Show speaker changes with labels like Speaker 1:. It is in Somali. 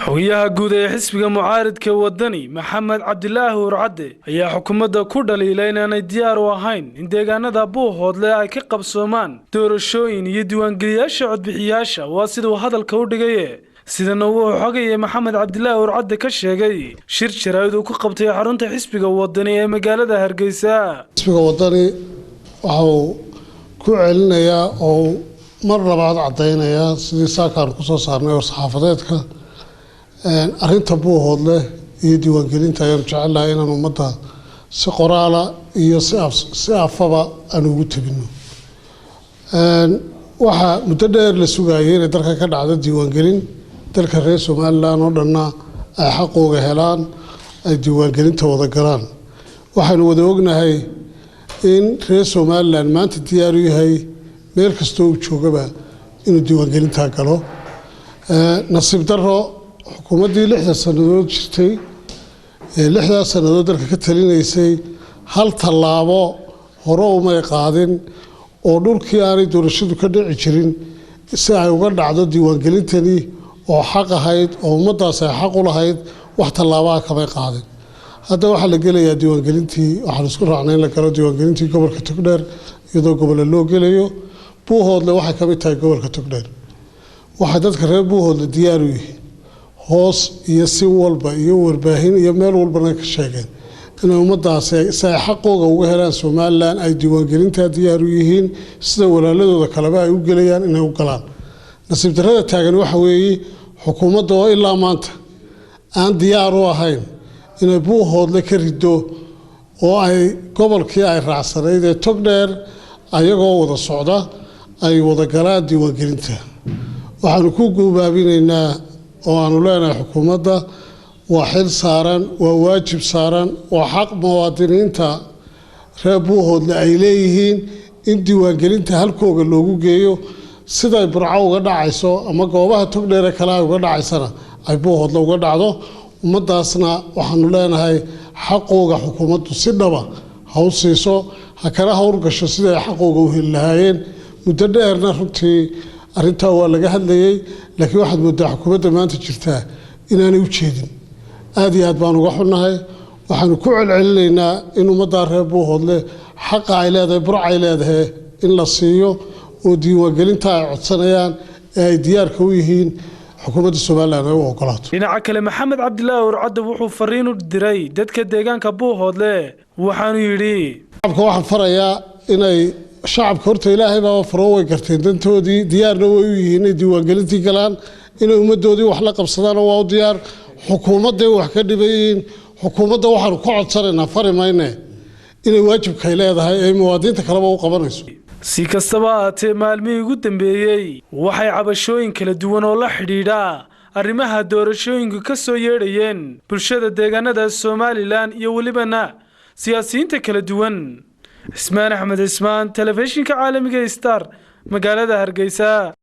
Speaker 1: Xogayaha guud ee xisbiga mucaaridka Wadani, Maxamed Cabdilaahi Urcadde, ayaa xukuumadda ku dhaliilay inaanay diyaar u ahayn in deegaanada Buuhoodle ay ka qabsoomaan doorashooyin iyo diiwaangeliyaasha codbixiyaasha. Waa siduu hadalka u dhigaye. Sidana wuxuu xogaya Maxamed Cabdilaahi Urcadde ka sheegay shir jaraa'id uu ku qabtay xarunta xisbiga Wadani ee magaalada Hargeysa.
Speaker 2: Xisbiga Wadani waxa uu ku celinayaa oo mar labaad caddaynayaa sidii saakaan kusoo saarnay war saxaafadeedka arrinta Buuhoodle iyo diiwaangelinta. Ayaanu jecelnahay inaan ummadda si qoraala iyo si afaba aan ugu tabino. Waxaa muddo dheer la sugayay inay dalka ka dhacdo diiwaangelin, dalka reer Somaliland oo dhanna ay xaqooga helaan, ay diiwaangelinta wada galaan. Waxaynu wada ognahay in reer Somaliland maanta diyaar u yahay meel kastoo uu joogaba inuu diiwaangelintaa galo. Nasiib daro, xukuumaddii 60 sannadood jirtay ee 60-daa sannadood dalka ka talinaysay hal tallaabo hore umay qaadin oo dhulkii aanay doorashadu ka dhici jirin si ay uga dhacdo diiwaangelintani oo xaq ahayd oo ummaddaasi ay xaq u lahayd, wax tallaabaha kamay qaadin. Hadda waxaa la gelayaa diiwaangelintii. Waxaan isku raacnay in la galo diiwaangelintii gobolka Togdheer, iyadoo gobolle loo gelayo. Buuhoodle waxay ka mid tahay gobolka Togdheer. Waxay dadka reer Buuhoodle diyaar u yihiin, hoos iyo si walba iyo warbaahin iyo meel walbana ka sheegeen, inay ummaddaasi si ay xaqooga uga helaan Somaliland ay diiwaangelintaa diyaar u yihiin, sida walaaladooda kaleba ay u gelayaan inay u galaan. Nasiib darrada taagan waxa weeye xukuumadda oo ilaa maanta aan diyaar u ahayn inay Buuhoodle ka rido oo ay gobolkii ay raacsanayd ee Togdheer ayagoo wada socda ay wada galaan diiwaangelinta. Waxaanu ku guubaabinaynaa oo aanu leenahay xukuumadda: waa xil saaran, waa waajib saaran, waa xaq muwaadiniinta reer Buuhoodle ay leeyihiin in diiwaangelinta halkooga loogu geeyo. Siday Burco uga dhacayso ama goobaha Togdheere kale ay uga dhacaysana ay Buuhoodle uga dhacdo. Ummaddaasna waxaanu leenahay xaqooga xukuumaddu si dhaba ha u siiso, ha kala howlgasho sidai ay xaqooga u heli lahaayeen. Muddo dheerna runtii arrintaa waa laga hadlayay, laakiin waxaad moodaa xukuumadda maanta jirtaa inaanay u jeedin. Aada iyo aad baan uga xunnahay. Waxaanu ku celcelinaynaa in ummaddaa reer Buuhoodle xaqa ay leedahay, Burcay leedahay, in la siiyo oo diiwaangelinta ay codsanayaan ee ay diyaarka u yihiin xukuumadda Somaliland ay u ogolaato.
Speaker 1: Dhinaca kale, Maxamed Cabdilaahi Urcadde wuxuu fariin u diray dadka deegaanka Buuhoodle, waxaanu yidhi:
Speaker 2: Shacabka waxaan farayaa inay shacabka horta Ilaahay baaba faro, way garteen dantoodii, diyaarna way u yihiin inay diiwaangelintii galaan, inay ummaddoodii wax la qabsadaana waa u diyaar. Xukuumadday wax ka dhibayiin, xukuumadda waxaanu ka codsanaynaa, fari mayne, inay waajibkay leedahay ee muwaadiniinta kaleba u qabanayso.
Speaker 1: Si kastaba ahaatee, maalmihii ugu dambeeyey waxay cabashooyin kala duwan oo la xidhiidha arrimaha doorashooyinku ka soo yeedhayeen bulshada deegaanada Somaliland iyo welibana siyaasiyiinta kala duwan. Cismaan Axmed Cismaan, telefishinka caalamiga Star, magaalada Hargeysa.